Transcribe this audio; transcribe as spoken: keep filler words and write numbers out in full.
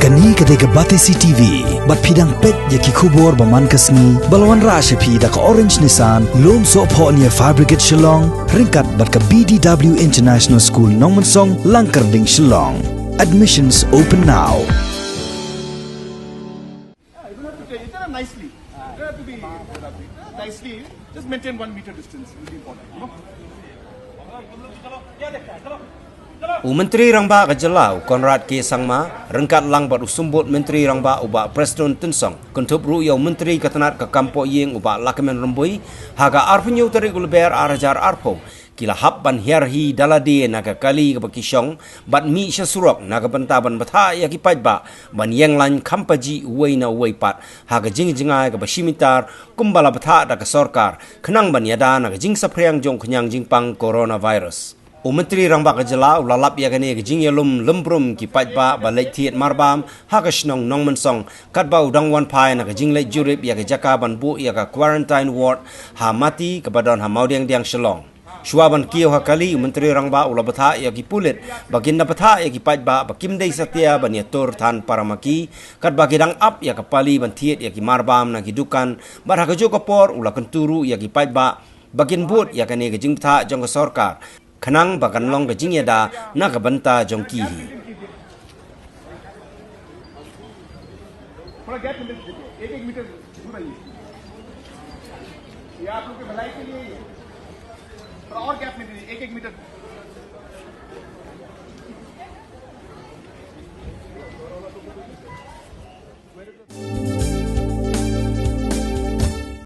Kane ka dei ka Batesi T V, bad phi dang peit ïa ki khubor ba man ka sngi, ba la wanrah sha phi da ka Orange Nissan, Lumsohphoh near Fire Brigade Shillong, ryngkat bad ka B D W International School Nongmensong, Langkyrding, Shillong. Admissions open now. Yeah, you don't have to take it. Nicely. You don't have to be nicely. Just maintain one meter distance. Will be important. You know? U Myntri Rangbah ka Jylla u Conrad K Sangma ryngkat lang bad u Symbud Myntri Rangbah u Bah Prestone Tynsong, kynthup ruh ïa u Myntri ka tnad ka kam poh ïing u Bah Lahkmen Rymbui, ha ka arphew hynñiew tarik u Lber ar hajar arphew, ki la hap ban hiar hi da lade na ka kali kaba ki shong bad mih sha surok na ka bynta ban bthah ïa ki paidbah ban ïeng lain kham pajih uwei na uwei pat ha ka jingjngai kaba shi mitar kumba la bthah da ka sorkar, khnang ban ïada na ka jingsaphriang jong khñiang jingpang coronavirus. U Myntri Rangbah ka Jylla u la lap ïa kane ka jingïalum lymbrum ki paidbah ba leit thied marbam ha ka shnong Nongmensong, katba u dang wan phai na ka jingleit jurip ïa ka jaka ban buh ïa ka quarantine ward ha Mati kaba don ha Mawdiangdiang, Shillong. Shuwa ban kiew ha kali, u Myntri Rangbah u la bthah ïa ki pulit ba kin da bthah ïa ki paidbah ba kim dei satia ban ïatur than para ma ki, katba ki dang ap ïa ka pali ban thied ïa ki marbam na ki dukan, bad ha kajuh ka por u la kyntu ruh ïa ki paidbah ba kin bud ïa kane ka jingbthah jong ka sorkar, khnang ba kan long ka jingïada na ka bynta jong ki hi. थोड़ा गैप मिल दीजिए, एक एक मीटर दूर आइए। ये आप लोग की भलाई के लिए ही है। थोड़ा और गैप मिल दीजिए, एक एक मीटर।